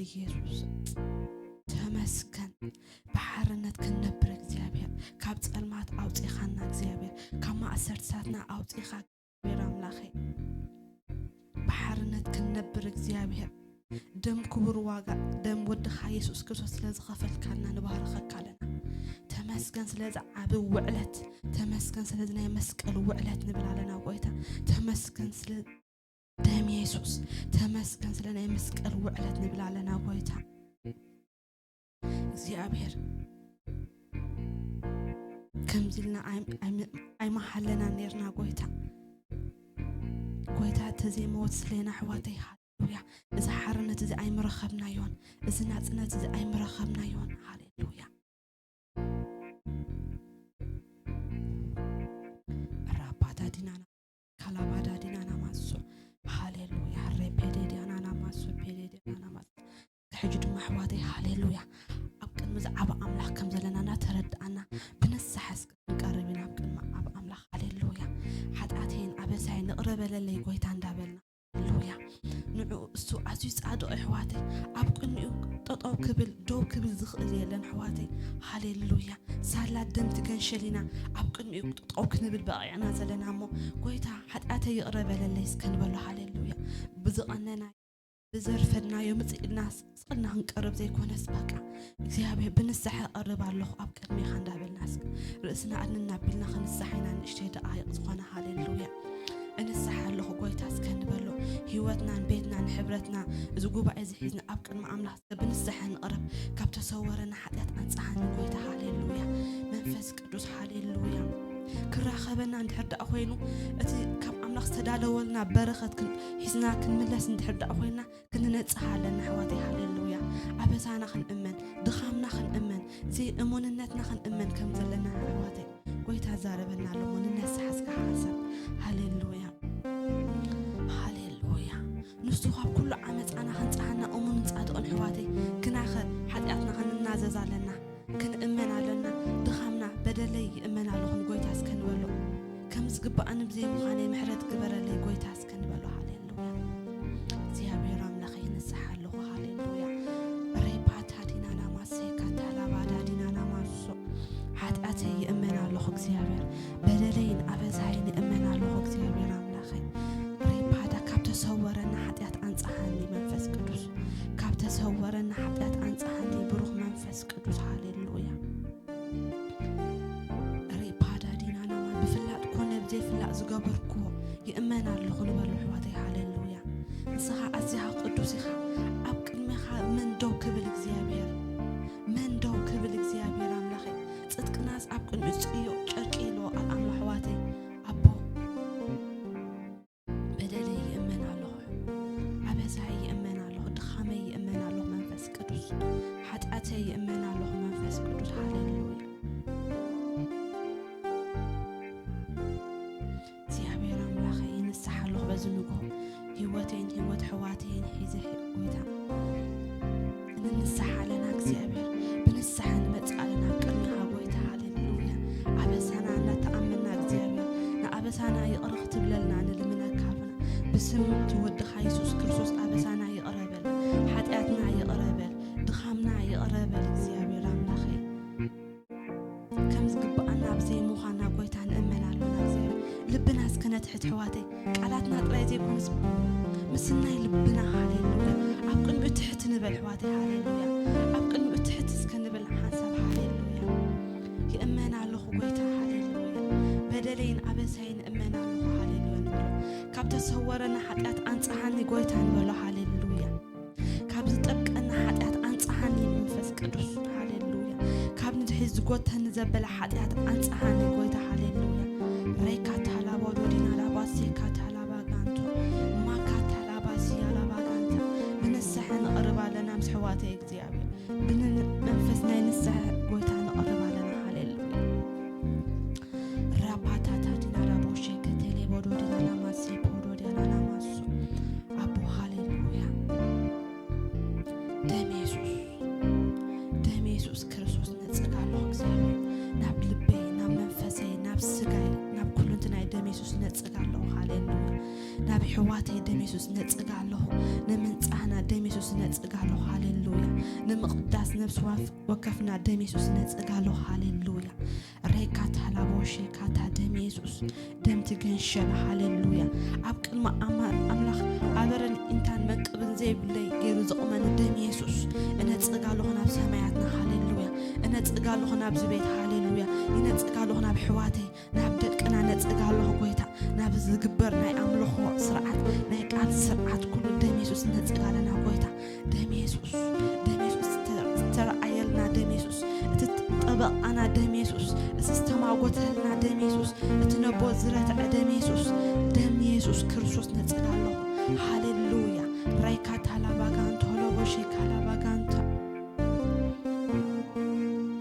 ኢየሱስ ተመስገን። ብሓርነት ክንነብር እግዚኣብሔር፣ ካብ ጸልማት ኣውጺኻና እግዚኣብሔር፣ ካብ ማእሰርትታትና ኣውጺኻ እግዚኣብሔር ኣምላኸይ፣ ብሓርነት ክንነብር እግዚኣብሔር፣ ደም ክቡር ዋጋ፣ ደም ወድኻ የሱስ ክርስቶስ ስለ ዝኸፈልካልና ንባርኸካ ኣለና። ተመስገን ስለዚ ዓቢ ውዕለት፣ ተመስገን ስለዚ ናይ መስቀል ውዕለት ንብል ኣለና ጎይታ። ተመስገን ስለ ደም የሱስ፣ ተመስገን ስለ ናይ መስቀል ውዕለት ንብል ኣለና ጎይታ። እግዚኣብሔር ከምዚ ኢልና ኣይ-፣ ኣይ-፣ ኣይመሓለናን ነርና ጎይታ። ጎይታ ተዘይመወት ስሌና ኣሕዋተይ፣ ሃሌሉያ። እዚ ሓርነት እዚ ኣይምረኸብናዮን፣ እዚ ናጽነት እዚ ኣይምረኸብናዮን። ሃሌሉያ። ራባዳ ዲናና ካላባዳ ዲናና ማሶ። ሃሌሉያ። ሬፔዴ ዲያናና ማሶ፣ ፔዴ ዲያናና ማሶ። ሕጂ ድማ ኣሕዋተይ፣ ሃሌሉያ፣ ኣብ ቅድሚ ዝዓቢ ኣምላኽ ከም ዘለና እናተረድኣና ብንስሓ እስከ ክንቀርብ ኢና ኣብ ቅድሚ ዓቢ ኣምላኽ። ሃሌሉያ። ሓጢኣተይን ኣበሳይን ይቕረ በለለይ ጎይታ እንዳበልና፣ ሃሌሉያ። ንዕኡ እሱ ኣዝዩ ጻድቕ እዩ ኣሕዋተይ። ኣብ ቅድሚኡ ጠጠው ክብል ደው ክብል ዝኽእል የለን ኣሕዋተይ። ሃሌሉያ። ሳላ ደም ትገንሸል ኢና ኣብ ቅድሚኡ ጠጠው ክንብል በቒዕና ዘለና እሞ፣ ጎይታ ሓጢኣተይ ይቕረ በለለይ እስከ ንበሎ። ሃሌሉያ። ብዝቐነና ብዘርፈድናዮ ምጽእ ኢልና ስቕልና ክንቀርብ ዘይኮነስ፣ በቃ እግዚኣብሔር ብንስሓ እቐርብ ኣለኹ ኣብ ቅድሜኻ እንዳበልና እስከ ርእስና ኣድንን ኣቢልና ክንስሓ ኢና ንእሽተይ ደቓይቕ ዝኾነ። ሃሌሉያ። እንስሓ ኣለኹ ጎይታ እስከ ንበሎ። ህይወትናን ቤትናን ሕብረትና እዚ ጉባኤ እዚ ሒዝና ኣብ ቅድሚ ኣምላኽ እስከ ብንስሓ ንቕረብ። ካብ ተሰወረና ሓጢኣት ኣንጽሃኒ ጎይታ። ሃሌሉያ። መንፈስ ቅዱስ ሃሌሉያ። ክራኸበና እንድሕር ደኣ ኮይኑ፣ እቲ ካብ ኣምላኽ ዝተዳለወልና በረኸት ክን-፣ ሒዝና ክንምለስ እንድሕር ደኣ ኮይና፣ ክንነጽህ ኣለና ኣሕዋተይ። ሃሌሉያ። ኣበሳና ክንእመን፣ ድኻምና ክንእመን፣ ዘይእሙንነትና ክንእመን ከም ዘለና ኣሕዋተይ፣ ጎይታ ዛረበና ኣሎ እሞ ንነስሓ እስከ ሓንሳብ። ሃሌሉያ። ሃሌሉያ። ንሱ ካብ ኩሉ ዓመጻና ከንጽሃና እሙንን ጻድቕን ኣሕዋተይ፣ ግናኸ ሓጢኣትና ክንናዘዝ ኣለና፣ ክንእመን ኣለና። ድኻምና፣ በደለይ ይእመን ኣለኹ ንጎይታ እስከ ንበሎ። ከም ዝግብኣኒ ብዘይምዃነይ ምሕረት ግበረለይ ጎይታ እስከ ንበሎ። ሃሌሉያ። እግዚኣብሔር ኣምላኸይ ንስሓ ኣለኹ። ሃሌሉያ። ሬፓታ ዲናና ማሴካ ታላባዳ ዲናና ማሶ። ሓጢኣተይ ይእመን ኣለኹ እግዚኣብሔር። በደለይን ኣበሳይን ይእመን ኣለኹ እግዚኣብሔር ኣምላኸይ። ሬፓዳ ካብ ተሰወረና ሓጢኣት ኣንጽሃኒ መንፈስ ቅዱስ። ካብ ተሰወረና ሓጢኣት ኣንጽሃኒ ብሩኽ መንፈስ ቅዱስ። ሃሌሉያ። ሬፓዳ ዲናናማ ብፍላጥ ኮነ ብዘይፍላጥ ዝገበርክዎ ይእመን ኣለኹ ንበሉ ኣሕዋተይ። ሃሌሉያ። ንስኻ ኣዚኻ ቅዱስ ኢኻ። ኣብ ቅድሜኻ መን ደው ክብል እግዚኣብሔር? መን ደው ክብል እግዚኣብሔር ኣምላኸይ? ጽድቅናስ ኣብ ቅድሚ ጽዩቕ ጨርቂ ኢልዎ ቃል ኣምላኽ ኣሕዋተይ። ኣቦ በደለይ ይእመን ኣለኹ። ኣበሳይ ይእመን ኣለኹ። ድኻመይ ይእመን ኣለኹ መንፈስ ቅዱስ። ሓጢኣተይ ይእመን ኣለኹ መንፈስ ቅዱስ። ሃሌሉያ። እግዚኣብሔር ኣምላኸይ ይንስሓ ኣለኹ በዚ ንግሆ። ህይወተይን ህይወት ኣሕዋተይን ሒዘ ጎይታ ንንስሓ ኣለና እግዚኣብሔር። ብንስሓ ንመጽእ ኣለና ኣብ ቅድሚኻ ጎይታ። ሃሌሉያ። ኣበሳና እናተኣመና እግዚኣብሔር ንኣበሳና ይቕረ ክትብለልና ንልምነካ ብና። ብስም እቲ ወድኻ የሱስ ክርስቶስ ኣበሳና ይቕረ በል። ሓጢኣትና ይቕረ በል። ድኻምና ይቕረ በል እግዚኣብሔር ኣምላኸይ። ከም ዝግብኣና ኣብ ዘይምዃንና ጎይታ ንእመን ኣሎና እግዚኣብሔር። ልብና እስከ ነትሕት ኣሕዋተይ። ቃላትና ጥራይ ዘይኮነስ ምስናይ ልብና። ሃሌሉያ። ኣብ ቅድሚኡ ትሕት ንበል ኣሕዋተይ። ሃሌሉያ። ኣብ ቅድሚኡ ትሕት እስከ ንብል ሓንሳብ። ሃሌሉያ። ይእመን ኣለኹ ጎይታ። ሃሌሉያ። በደለይን ኣበሳይን እመን ኣለኹ። ሃሌሉያ ንበሎ። ካብ ተሰወረና ሓጢኣት ኣንጽሃኒ ጎይታ ንበሎ። ሃሌሉያ። ካብ ዝጠብቀና ሓጢኣት ኣንጽሃኒ መንፈስ ቅዱስ። ሃሌሉያ። ካብ ንድሕሪት ዝጎተኒ ዘበለ ሓጢኣት ኣንጽሃኒ ጎይታ። ሃሌሉያ። ሬካ ታላቦዶ ዲና ላባሴካ ታላባጋንቶ ማካ ታላባሲያ ላባጋንታ። ብንስሐ ንቕርብ ኣለና ምስ ኣሕዋተይ እግዚኣብሔር። ብመንፈስ ናይ ንስሐ ጎይታ ንቕርብ ኣለና። ሃሌሉያ። ራፓታታ ዲና ላቦሼ ከተሌ ቦዶ ዲና ላማሴ ቦዶ ዲና ላማሱ። ኣቦ ሃሌሉያ። ደም የሱስ፣ ደም የሱስ ክርስቶስ ነጽግ ኣለኹ እግዚኣብሔር። ናብ ልበይ፣ ናብ መንፈሰይ፣ ናብ ስጋይ፣ ናብ ኩሉ እንትናይ ደም የሱስ ነጽግ ኣለኹ። ሃሌሉያ። ናብ ኣሕዋተይ ደም የሱስ ነጽግ ኣለኹ። ንምንጻህና ደም የሱስ ነጽግ ኣለኹ። ሃሌሉያ። ንምቕዳስ ነፍሲ ወከፍና ደም የሱስ ነጽግ ኣለኹ። ሃሌሉያ። ሬካ ታላቦ ሼካታ ደም የሱስ ደም ትገንሸል። ሃሌሉያ። ኣብ ቅድሚ ኣማ-፣ ኣምላኽ ኣበረን ኢንታን መንቅብን ዘይብለይ ገይሩ ዝቕመኒ ደም የሱስ እነጽግ ኣለኹ ናብ ሰማያትና። ሃሌሉያ። እነጽግ ኣለኹ ናብዚ ቤት። ሃሌሉያ። ይነጽግ ኣለኹ ናብ ኣሕዋተይ፣ ናብ ደቅና ነጽግ ኣለኹ ጎይታ። ናብ ዝግበር ናይ ኣምልኾ ስርዓት፣ ናይ ቃል ስርዓት ኩሉ ደም የሱስ ነጽግ ኣለና ጎይታ። ደም የሱስ፣ ደም የሱስ፣ ዝተረኣየልና ደም የሱስ፣ እቲ ጠበቃና ደም የሱስ፣ እቲ ዝተማጎተልና ደም የሱስ፣ እቲ ነቦ ዝረትዐ ደም የሱስ፣ ደም የሱስ ክርስቶስ ነጽግ ኣለኹ። ሃሌሉያ። ራይካ ታላባጋንቶ ሎቦ ሼካ ላባጋንቶ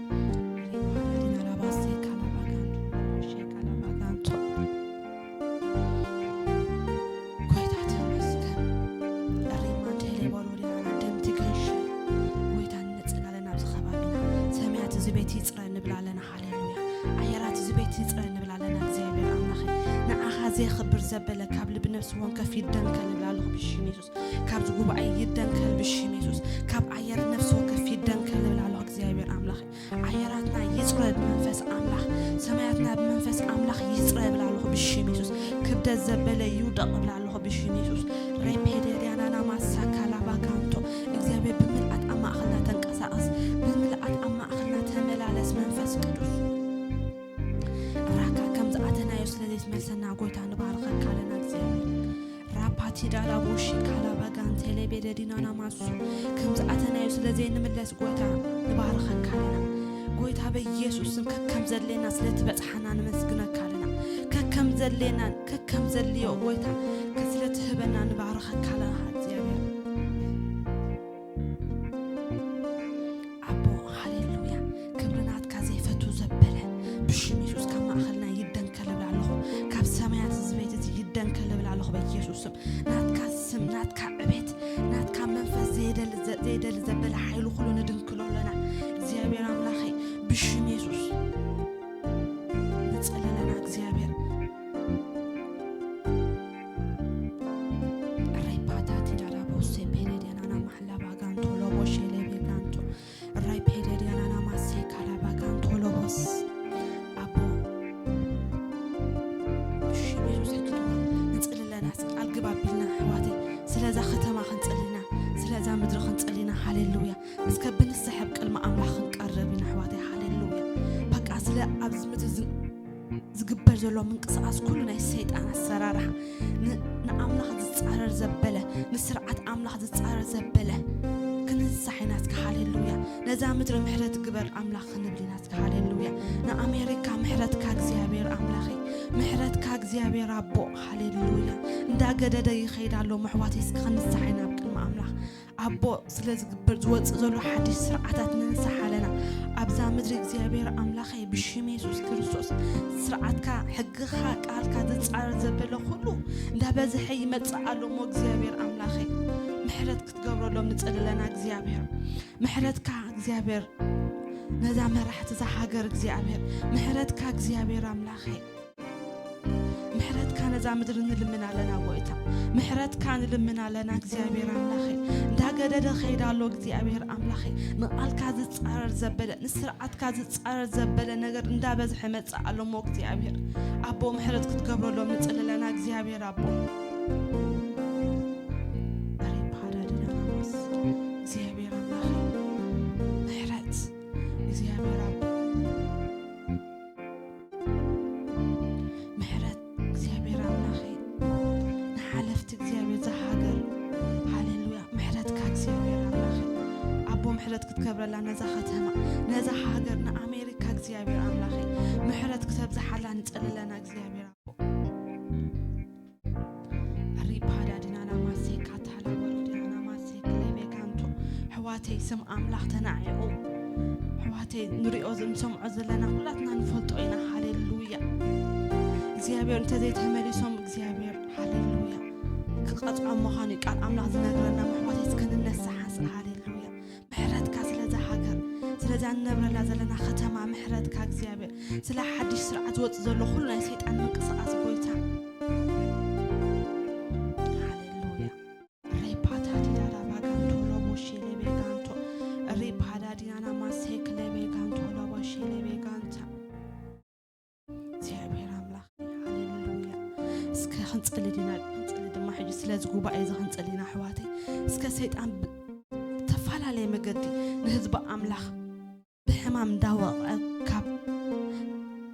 ሪባዲና ራባሴ ካላባጋንቶ ሎቦ ሼካ ላባጋንቶ። ጎይታ ተመስገን። ሪማ ቴሌ ቦሎዲያና ደም ትገንሽ። ጎይታ ንነጽግ ኣለና ኣብዚ ከባቢና። ሰማያት እዚ ቤት ይጽረ ንብል ኣለና። ሃሌሉያ። ኣየራት እዚ ቤት ይጽረ ንብል ኣለና። እግዚኣብሔር ኣምላኸ፣ ንዓኻ ዘየኽብር ዘበለ ካብ ልቢ ነፍሲ ወከፍ ይደንከል ንብል ኣለኹ ብሽም የሱስ። ካብዚ ጉባኤ ይደንከል ብሽም የሱስ። ካብ ኣየር ነፍሲ ወከፍ ይደንከል ንብል ኣለኹ እግዚኣብሔር ኣምላኸ። ኣየራትና ይጽረ ብመንፈስ ኣምላኽ፣ ሰማያትና ብመንፈስ ኣምላኽ ይጽረ እብል ኣለኹ ብሽም የሱስ። ክብደት ዘበለ ይውደቕ እብል ኣለኹ ብሽም የሱስ። ሬፔደርያናና ማሳካ ላባጋንቶ። እግዚኣብሔር ብምልኣት ኣብ ማእኸልና ተንቀሳቐስ፣ ብምልኣት ኣብ ማእኸልና ተመላለስ መንፈስ ቅዱስ። ራካ ከም ዝኣተናዮ ስለ ዘይትመልሰና ጎይታ ንባርኸካ ኣለና እግዚኣብሔር። ራፓቲ ዳላ ቦሺ ካላባጋን ቴሌቤደዲናና ማሱ ከም ዝኣተናዮ ስለ ዘይንምለስ ጎይታ ንባርኸካ ኣለና። ጎይታ በኢየሱስ ስም ከከም ዘድሌና ስለ ትበጽሓና ንመስግነካ ኣለና። ከከም ዘድሌናን ከከም ዘድልዮ ጎይታ ስለ ትህበና ንባርኸካ ኣለና እግዚኣብሔር። ኣቦ ሃሌሉያ። ክብሪ ናትካ ዘይፈቱ ዘበለ ብሽም የሱስ ካብ ማእኸልና ይደንከል እብል ኣለኹ። ካብ ሰማያት እዚ ቤት እዚ ይደንከል እብል ኣለኹ በኢየሱስ ስም። ናትካ ስም፣ ናትካ ዕቤት፣ ናትካ መንፈስ ዘየደሊ ዘ-፣ ዘየደሊ ዘበለ ሓይሊ ኩሉ ንድንክሎ ኣለና። እግዚኣብሔር ኣምላኸይ ብሽም የሱስ ንጽሊ ኣለና እግዚኣብሔር። ሬፓታ ቲዳዳ ቦሴ ፔሬዲያናና ማሕላ ባጋንቶ ሎቦ ሼሌ ቤጋንቶ ራይ ፔሬዲያናና ማሴ ካላ ባጋንቶ ሎቦስ ኣቦ ብሽም የሱስ ሕጂ ድማ ንጽሊ ኣለና። ቃል ግብ ኣቢልና ኣሕዋተይ ስለዛ ከተማ ክንጽሊ ኢና፣ ስለዛ ምድሪ ክንጽሊ ኢና። ሃሌሉያ። እስከ ብንስሐ ኣብ ቅድሚ ኣምላኽ ክንቀርብ ኢና ኣሕዋተይ። ሃሌሉያ። በቃ ስለ ኣብዚ ምድሪ ዝ-፣ ዝግበር ዘሎ ምንቅስቓስ ኩሉ ናይ ሰይጣን ኣሰራርሓ ን-፣ ንኣምላኽ ዝጻረር ዘበለ፣ ንስርዓት ኣምላኽ ዝጻረር ዘበለ ክንንሳሕ ኢና እስከ። ሃሌሉያ። ነዛ ምድሪ ምሕረት ግበር ኣምላኽ ክንብል ኢና እስከ። ሃሌሉያ። ንኣሜሪካ ምሕረትካ እግዚኣብሔር ኣምላኸይ፣ ምሕረትካ እግዚኣብሔር ኣቦ። ሃሌሉያ። እንዳገደደ ይኸይድ ኣሎ ኣሕዋተይ፣ እስከ ክንንሳሕ ኢና ኣብ ቅድሚ ኣምላኽ። ኣቦ ስለ ዝግበር ዝወፅእ ዘሎ ሓድሽ ስርዓታት ንንሳሕ ኣለና። ኣብዛ ምድሪ እግዚኣብሔር ኣምላኸይ ብሽም የሱስ ክርስቶስ ስርዓትካ፣ ሕግኻ፣ ቃልካ ዝፃረር ዘበለ ኩሉ እንዳበዝሐ ይመፅእ ኣሎ እሞ እግዚኣብሔር ኣምላኸይ ምሕረት ክትገብረሎም ንፅሊ ኣለና እግዚኣብሔር። ምሕረትካ እግዚኣብሔር ነዛ መራሕቲ እዛ ሃገር እግዚኣብሔር፣ ምሕረትካ እግዚኣብሔር ኣምላኸይ ምሕረትካ ነዛ ምድሪ ንልምን ኣለና ጎይታ። ምሕረትካ ንልምን ኣለና እግዚኣብሔር ኣምላኸይ። እንዳገደደ ኸይዳ ኣሎ እግዚኣብሔር ኣምላኸይ። ንቓልካ ዝጻረር ዘበለ፣ ንስርዓትካ ዝጻረር ዘበለ ነገር እንዳበዝሐ መጽእ ኣሎ እሞ እግዚኣብሔር ኣቦ ምሕረት ክትገብረሎም ንጽሊ ኣለና እግዚኣብሔር ኣቦ። ሪፓዳዲናማስ እግዚኣብሔር ኣምላኸይ ምሕረት እግዚኣብሔር ኣቦ ምሕረት እግዚኣብሔር ኣምላኸይ ንሓለፍቲ እግዚኣብሔር እዛ ሃገር ሃሌሉያ ምሕረትካ እግዚኣብሔር ኣምላኸይ ኣቦ ምሕረት ክትገብረላ ነዛ ከተማ ነዛ ሃገር ንኣሜሪካ እግዚኣብሔር ኣምላኸይ ምሕረት ክተብዝሓላ ንጸልለና እግዚኣብሔር ኣቦ ሪፓዳ ዲናና ማሴካ ታላ ወረዲናና ማሴክ ለቤጋንቶ ኣሕዋተይ ስም ኣምላኽ ተናዒቑ ኣሕዋተይ ንሪኦ ንሰምዖ ዘለና ኩላትና ንፈልጦ ኢና ሃሌሉያ እግዚኣብሔር እንተዘይተመሊሶም እግዚኣብሔር ሃሌሉያ ክቐፅዖም ምዃኑ ቃል ኣምላኽ ዝነግረና ኣሕዋተይ እስከ ንነሳ ሓንሳእ ሃሌሉያ ምሕረትካ ስለዛ ሃገር ስለዛ ንነብረላ ዘለና ከተማ ምሕረትካ እግዚኣብሔር ስለ ሓድሽ ስርዓት ዝወፅእ ዘሎ ኩሉ ናይ ሰይጣን ምንቅስቃስ ጎይታ ሃሌሉያ ሬፓ ክንጽሊ ዲና? ክንጽሊ ድማ ሕጂ ስለዚ ጉባኤ እዚ ክንጽሊ ኢና ኣሕዋተይ። እስከ ሰይጣን ብተፈላለየ መገዲ ንህዝቢ ኣምላኽ ብሕማም እንዳወቕዐ ካብ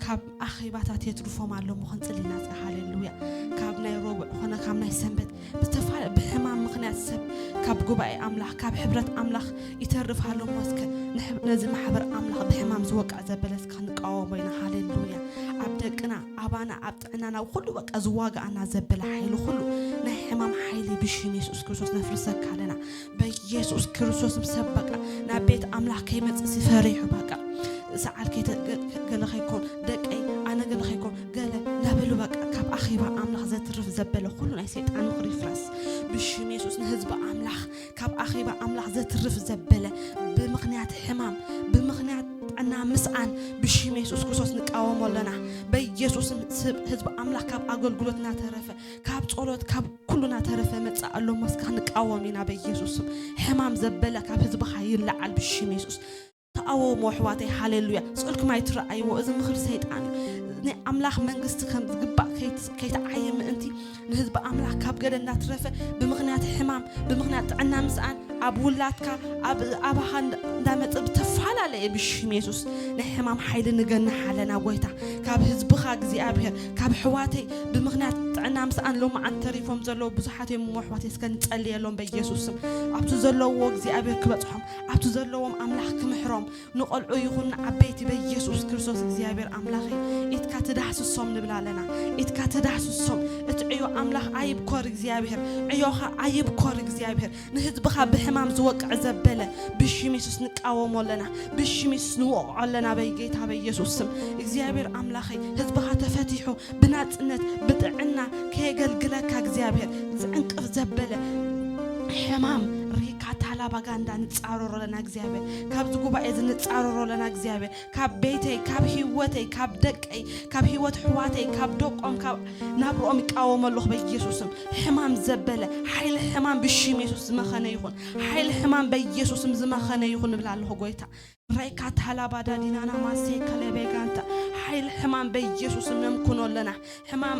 ካብ ኣኼባታት የትርፎም ኣሎ እሞ ክንጽሊ ኢና። ሃሌሉያ። ካብ ናይ ረቡዕ ኾነ ካብ ናይ ሰንበት ብዝተፋለ ብሕማም ምኽንያት ሰብ ካብ ጉባኤ ኣምላኽ ካብ ሕብረት ኣምላኽ ይተርፍ ኣሎ እሞ እስከ ንሕብ- ነዚ ማሕበር ኣምላኽ ብሕማም ዝወቅዕ ዘበለ እስከ ክንቃወሞ ኢና። ሃሌሉያ። ኣብ ደቅና ኣባና ኣብ ጥዕናና ኩሉ በቃ ዝዋጋኣና ዘበለ ሓይሊ ኩሉ ናይ ሕማም ሓይሊ ብሽም የሱስ ክርስቶስ ነፍርሰካ ኣለና። በኢየሱስ ክርስቶስ ሰብ በቃ ናብ ቤት ኣምላኽ ከይመጽእ ሲፈሪሑ በቃ ሰዓል ከይተ- ገ- ገለ ከይኮን ደቀይ ኣነ ገለ ከይኮን ገለ ናበሉ በቃ ካብ ኣኼባ ኣምላኽ ዘትርፍ ዘበለ ኩሉ ናይ ሰይጣን ምኽሪ ይፍረስ ብሽም የሱስ። ንህዝቢ ኣምላኽ ካብ ኣኼባ ኣምላኽ ዘትርፍ ዘበለ ብምኽንያት ሕማም ብምኽንያት ጥዕና ምስኣን ብሽም የሱስ ክርስቶስ ንቃወሞ ኣለና። በኢየሱስም ስብ- ህዝቢ ኣምላኽ ካብ ኣገልግሎት እናተረፈ ካብ ጸሎት ካብ ኩሉ እናተረፈ መጻእ ኣሎ እሞ እስከ ክንቃወም ኢና በኢየሱስም። ሕማም ዘበለ ካብ ህዝብኻ ይለዓል ብሽም የሱስ። ተቃወሞ ኣሕዋተይ። ሃሌሉያ። ስእልኩም ኣይትረኣይዎ። እዚ ምኽሪ ሰይጣን እዩ። ናይ ኣምላኽ መንግስቲ ከም ዝግባእ ከይት- ከይትዓየ ምእንቲ ንህዝቢ ኣምላኽ ካብ ገለ እናትረፈ ብምኽንያት ሕማም ብምኽንያት ጥዕና ምስኣን ኣብ ውላድካ ኣብ ኣባኻ እንዳ- እንዳመጸ ብተፈላለየ ብሽም የሱስ ናይ ሕማም ሓይሊ ንገንሕ ኣለና ጎይታ። ካብ ህዝብኻ እግዚኣብሔር ካብ ኣሕዋተይ ብምኽንያት ጥዕና ምስኣን ሎማዓንቲ ተሪፎም ዘለዉ ብዙሓት እዮም እሞ ኣሕዋተይ እስከ ንጸልየሎም በኢየሱስ ስም። ኣብቲ ዘለውዎ እግዚኣብሔር ክበጽሖም ኣብቲ ዘለዎም ኣምላኽ ክምሕሮም ንቆልዑ ይኹን ንዓበይቲ በኢየሱስ ክርስቶስ እግዚኣብሔር ኣምላኸይ ኢድካ ትዳህስሶም ንብል ኣለና። ኢድካ ትዳህስሶም። እቲ ዕዮ ኣምላኽ ኣይብኮር እግዚኣብሔር። ዕዮኻ ኣይብኮር እግዚኣብሔር። ንህዝብኻ ብሕማም ዝወቅዕ ዘበለ ብሽም የሱስ ንቃወሞ ኣለና። ብሽም የሱስ ንወቕዖ ኣለና በይጌታ በኢየሱስ ስም። እግዚኣብሔር ኣምላኸይ ህዝብኻ ተፈቲሑ ብናጽነት ብጥዕና ከየገልግለካ እግዚኣብሔር ዝዕንቅፍ ዘበለ ሕማም ሪካ ታላባጋ እንዳ ንጻረሮ ኣለና እግዚኣብሔር። ካብዚ ጉባኤ እዚ ንጻረሮ ኣለና እግዚኣብሔር። ካብ ቤተይ ካብ ህይወተይ ካብ ደቀይ ካብ ህይወት ኣሕዋተይ ካብ ደቆም ካብ ናብርኦም ይቃወሞ ኣለኹ በኢየሱስም። ሕማም ዘበለ ሓይሊ ሕማም ብሽም የሱስ ዝመኸነ ይኹን። ሓይሊ ሕማም በኢየሱስም ዝመኸነ ይኹን እብል ኣለኹ ጎይታ። ራይካ ታላባዳ ዲናና ማሴ ከለቤጋንታ ሓይሊ ሕማም በኢየሱስም ነምኩኖ ኣለና። ሕማም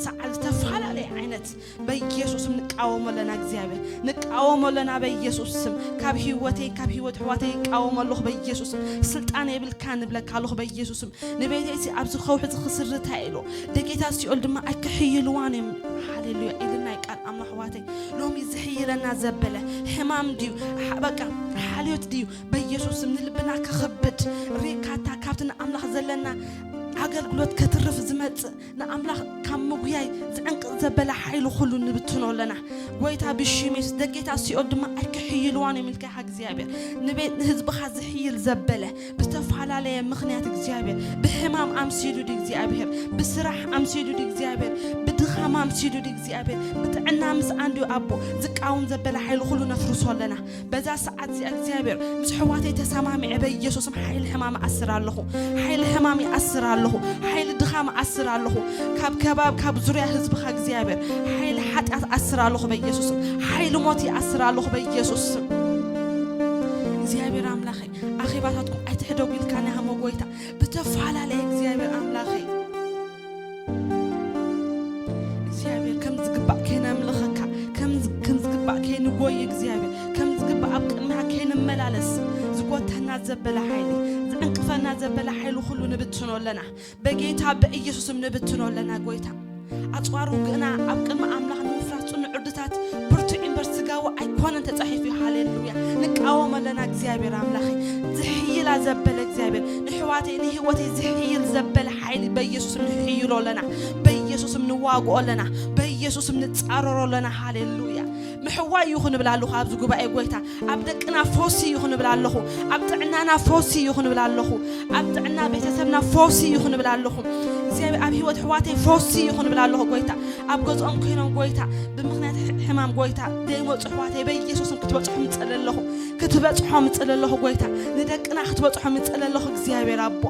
ሰዓል ዝተፈላለየ ዓይነት በኢየሱስም ንቃወሞ ኣለና እግዚኣብሔር። ንቃወሞ ኣለና በኢየሱስ ስም። ካብ ህይወተይ ካብ ህይወት ኣሕዋተይ ይቃወሞ ኣለኹ በኢየሱስ ስም። ስልጣን የብልካ ንብለካ ኣለኹ በኢየሱስ ስም። ንቤተይሲ ኣብዚ ከውሒ እዚ ክስርታ ኢሉ ደጌታ ሲኦል ድማ ኣይክሕይልዋን እዮም። ሃሌሉያ ኢልና ቃል ኣምላኽ ኣሕዋተይ። ሎሚ ዝሕይለና ዘበለ ሕማም ድዩ ሓ- በቃ ሓልዮት ድዩ በኢየሱስ ስም ንልብና ክኽብድ ሪካታ ካብቲ ንኣምላኽ ዘለና ኣገልግሎት ከትርፍ ዝመጽእ ንኣምላኽ ካብ ምጉያይ ዝዕንቅቕ ዘበለ ሓይሊ ኩሉ ንብትኖ ኣለና። ጎይታ ብሽም የሱስ ደጌታ ሲኦል ድማ ኣይክሕይልዋን እዮም ኢልካ ኢኻ እግዚኣብሔር። ንቤት ንህዝብኻ ዝሕይል ዘበለ ብዝተፈላለየ ምኽንያት እግዚኣብሔር ብሕማም ኣምሲሉ ድዩ እግዚኣብሔር ብስራሕ ኣምሲሉ ድዩ እግዚኣብሔር ብድኻም ኣምሲሉ ድዩ እግዚኣብሔር ብጥዕና ምስኣን ድዩ ኣቦ ዝቃወም ዘበለ ሓይሊ ኩሉ ነፍርሶ ኣለና። በዛ ሰዓት እዚኣ እግዚኣብሔር ምስ ኣሕዋተይ ተሰማሚዐ በኢየሱስም ሓይሊ ሕማም እኣስር ኣለኹ። ሓይሊ ሕማም ይኣስር ኣለኹ። ሓይሊ ድኻም እኣስር ኣለኹ። ካብ ከባብ ካብ ዙርያ ህዝብኻ እግዚኣብሔር ሓይሊ ሓጢኣት እኣስር ኣለኹ በኢየሱስም። ሓይሊ ሞት ይኣስር ኣለኹ በኢየሱስም። እግዚኣብሔር ኣምላኸይ ኣኼባታትኩም ኣይትሕደጉ ኢልካና ሃሞ ጎይታ ብተፈላለየ እግዚኣብሔር ኣምላኸይ እግዚኣብሔር ከም ዝግባእ ከይነምልኸካ ከም ዝ- ከም ዝግባእ ከይንጎይ እግዚኣብሔር ከም ዝግባእ ኣብ ቅድሚኻ ከይንመላለስ ዝጎተና ዘበለ ሓይሊ ዝዕንቅፈና ዘበለ ሓይሊ ኩሉ ንብትኖ ኣለና። በጌታ በኢየሱስም ንብትኖ ኣለና ጎይታ። ኣጽዋር ውግእና ኣብ ቅድሚ ኣምላኽ ንምፍራስ ጽኑዕ ዕርድታት ብርቱዕ እምበር ስጋዊ ኣይኮነን ተጻሒፉ እዩ። ሃሌሉያ። ንቃወም ኣለና እግዚኣብሔር ኣምላኸይ። ዝሕይላ ዘበለ እግዚኣብሔር ንሕዋተይ ንህይወተይ ዝሕይል ዘበለ ሓይሊ በኢየሱስም ንሕይሎ ኣለና። በኢየሱስም ንዋግኦ ኣለና። በኢየሱስም ንጻረሮ ኣለና። ሃሌሉያ። ምሕዋይ ይኹን እብል ኣለኹ ኣብዚ ጉባኤ ጎይታ። ኣብ ደቅና ፈውሲ ይኹን እብል ኣለኹ። ኣብ ጥዕናና ፈውሲ ይኹን እብል ኣለኹ። ኣብ ጥዕና ቤተሰብና ፈውሲ ይኹን እብል ኣለኹ። እግዚኣብሔር ኣብ ህይወት ኣሕዋተይ ፈውሲ ይኹን እብል ኣለኹ ጎይታ። ኣብ ገዝኦም ኮይኖም ጎይታ ብምኽንያት ሕ- ሕማም ጎይታ ዘይመፁ ኣሕዋተይ በኢየሱስም ክትበፅሖም እፅሊ ኣለኹ። ክትበፅሖም እፅሊ ኣለኹ ጎይታ። ንደቅና ክትበፅሖም እፅሊ ኣለኹ እግዚኣብሔር ኣቦ።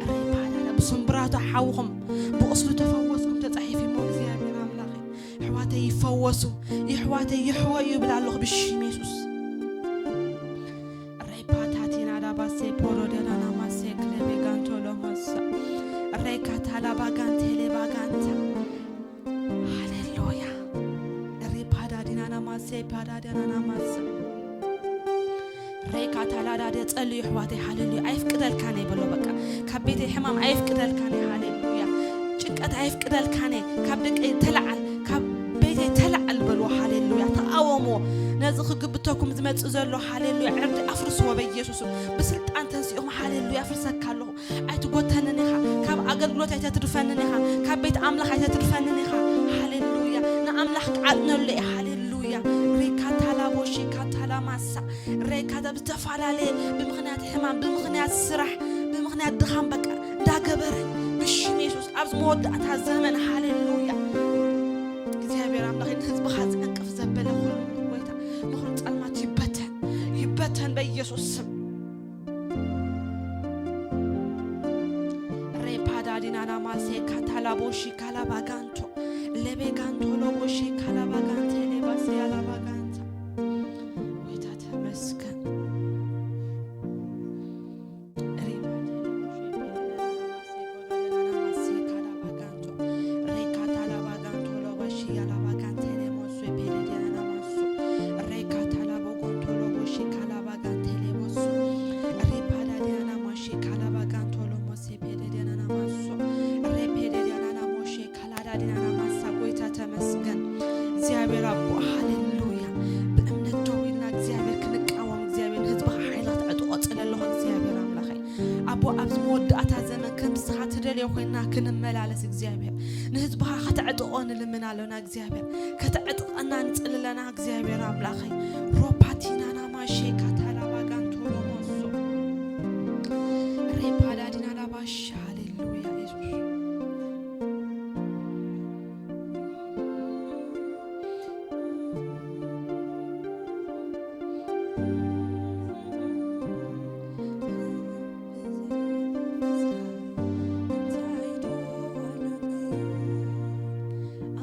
ሬፓዳዳ ብስምብራቱ ሓውኹም ብቁስሉ ተፈወስኩም ተፃሒፉ እሞ እግዚኣብሔር ኣምላኸ ኣሕዋተይ ይፈወሱ። የሕዋተይ ይሕወዩ ይብል ኣለኹ ብሽም የሱስ። ሬፓታቲና ዳባሴ ፖሮደናና ማሴ ክለቤ ጋንቶ ሎሞሳ ሬካታላ ባጋንቴ ሌባጋንታ ኣዳዳናና ማሰ ሬካ ታላዳደ ጸልዩ ኣሕዋተይ፣ ሃሌሉያ። ኣይፍቅደልካን እየ በሎ፣ በቃ ካብ ቤተይ ሕማም ኣይፍቅደልካን እየ፣ ሃሌሉያ። ጭንቀት ኣይፍቅደልካን እየ፣ ካብ ደቀይ ተለዓል፣ ካብ ቤተይ ተለዓል በልዎ፣ ሃሌሉያ። ተቃወምዎ ነዚ ክግብተኩም ዝመጽእ ዘሎ፣ ሃሌሉያ። ዕርዲ ኣፍርስዎ በኢየሱስም። ብስልጣን ተንሲኡኹም፣ ሃሌሉያ፣ ኣፍርሰካ ኣለኹ። ኣይትጎተንን ኢኻ፣ ካብ ኣገልግሎት ኣይተትርፈንን ኢኻ፣ ካብ ቤት ኣምላኽ ኣይተትርፈንን ኢኻ። ሃሌሉያ። ንኣምላኽ ክዓጥነሉ እየ። ሃሌሉያ። ሪካ ታላቦሺ ካታላ ማሳ ሬካ፣ ብዝተፈላለየ ብምኽንያት ሕማም፣ ብምኽንያት ስራሕ፣ ብምኽንያት ድኻም፣ በቃ እንዳገበረ ብሽም የሱስ ኣብዚ መወዳእታ ዘመን፣ ሃሌሉያ። እግዚኣብሔር ኣምላኽ፣ ንህዝብኻ ዝዕንቅፍ ዘበለ ኩሉ ጎይታ፣ ምኽሪ ጸልማት ይበተን፣ ይበተን በኢየሱስ ስም። ሬፓዳዲናና ማሴ ካታላቦሺ ካላባጋንቶ ሌቤጋንቶ ሎቦሺ ካላባጋንቴ ሌባሴ ያላባጋንታ። ጎይታ ተመስገን። ሬፓዳዲናና ማሴ ካላባጋንቶ ጎይታ ተመስገን። እግዚኣብሔር ኣቦ፣ ሃሌሉያ። ብእምነት ደው ኢልና እግዚኣብሔር ክንቃወም፣ እግዚኣብሔር ንህዝብኻ ሓይሊ ክትዕጥቆ ጸለለኹ። እግዚኣብሔር ኣምላኸይ ኣቦ፣ ኣብዚ መወዳእታ ዘመን ከምቲ ንስኻ ትደልዮ ኮይንና ክንመላለስ፣ እግዚኣብሔር ንህዝብኻ ከተዕጥቆ ንልምን ኣሎና። እግዚኣብሔር ከተዕጥቐና ንጽሊ ኣለና። እግዚኣብሔር ኣምላኸይ ሮፓቲናና ማሼ ካታላባጋንቶሎሞሶ ሬፓዳዲናላባሻ። ሃሌሉያ የሱስ።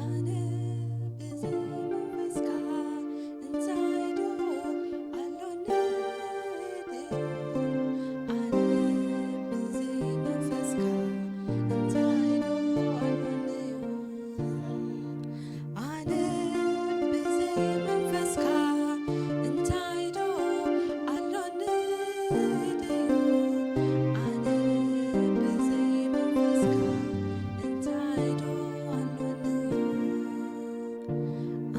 ኣነ ብዘይ መንፈስካ እንታይ ዶ ኣሎኒ ድዩ? ኣነ ብዘይ መንፈስካ እንታይ ዶ ኣሎኒ? ኣነ ብዘይ መንፈስካ እንታይ ዶ ኣሎኒ ድዩ? ኣነ ብዘይ መንፈስካ እንታይ ዶ ኣሎኒ?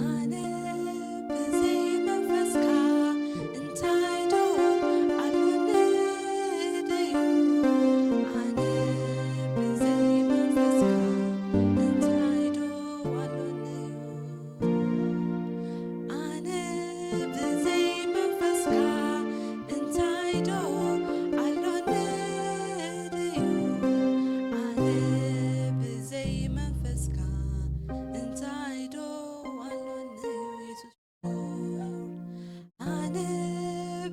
ኣነ ብዘይ መንፈስካ እንታይ ዶ ኣሎኒ ድዩ? ኣነ ብዘይ መንፈስካ እንታይ ዶ ኣሎኒ? ኣነ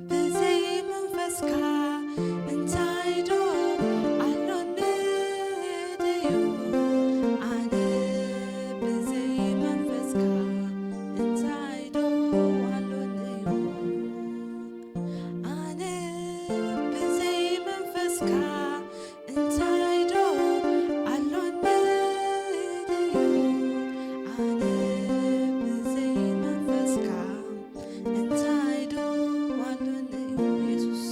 ብዘይ መንፈስካ እንታይ ዶ ኣሎኒ ድዩ? ኣነ ብዘይ መንፈስካ እንታይ ዶ ኣሎኒ እዩ? ኣነ ብዘይ መንፈስካ እንታይ ዶ ኣሎኒ ድዩ? ኣነ ብዘይ መንፈስካ እንታይ ዶ ኣሎኒ እዩ? የሱስ፣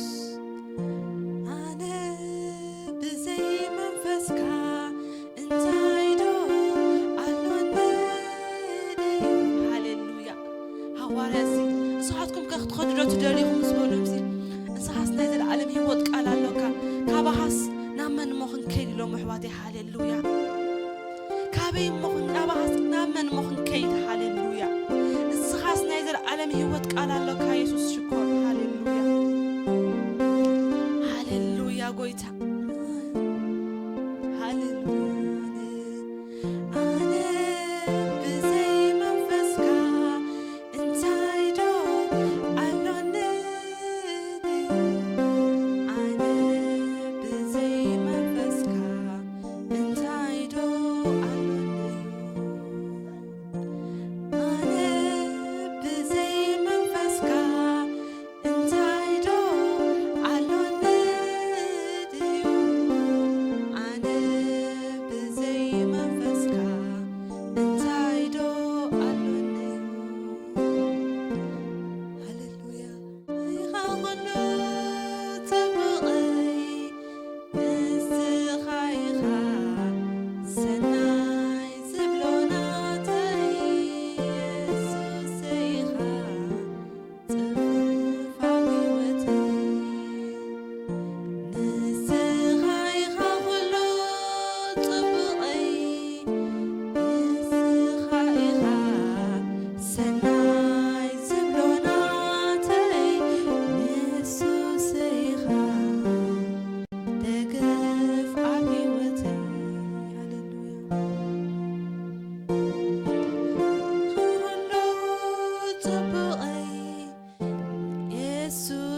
ኣነ ብዘይ መንፈስካ እንታይ ዶ ኣሎኒ ድዩ? ሃሌሉያ። ሃዋርያ እዚ፣ ንስኻትኩም ከ ክትኸዱ ዶ ትደልዩ ኢኹም ምስ በሎም እዚ፣ ንስኻስ ናይ ዘለኣለም ህይወት ቃል ኣሎካ፣ ካባኻስ ናብ መን እሞ ክንከይድ ኢሎም ኣሕዋተይ። ሃሌሉያ። ካበይ እሞ ክን-፣ ናባኻስ ናብ መን እሞ ክንከይድ? ሃሌሉያ። ንስኻስ ናይ ዘለኣለም ህይወት ቃል ኣሎካ የሱስ፣ ሽኮር። ሃሌሉያ። ሃሌሉያ ጎይታ። ሃሌሉያ። ኣነ ብዘይ መንፈስካ እንታይ ዶ ኣሎኒ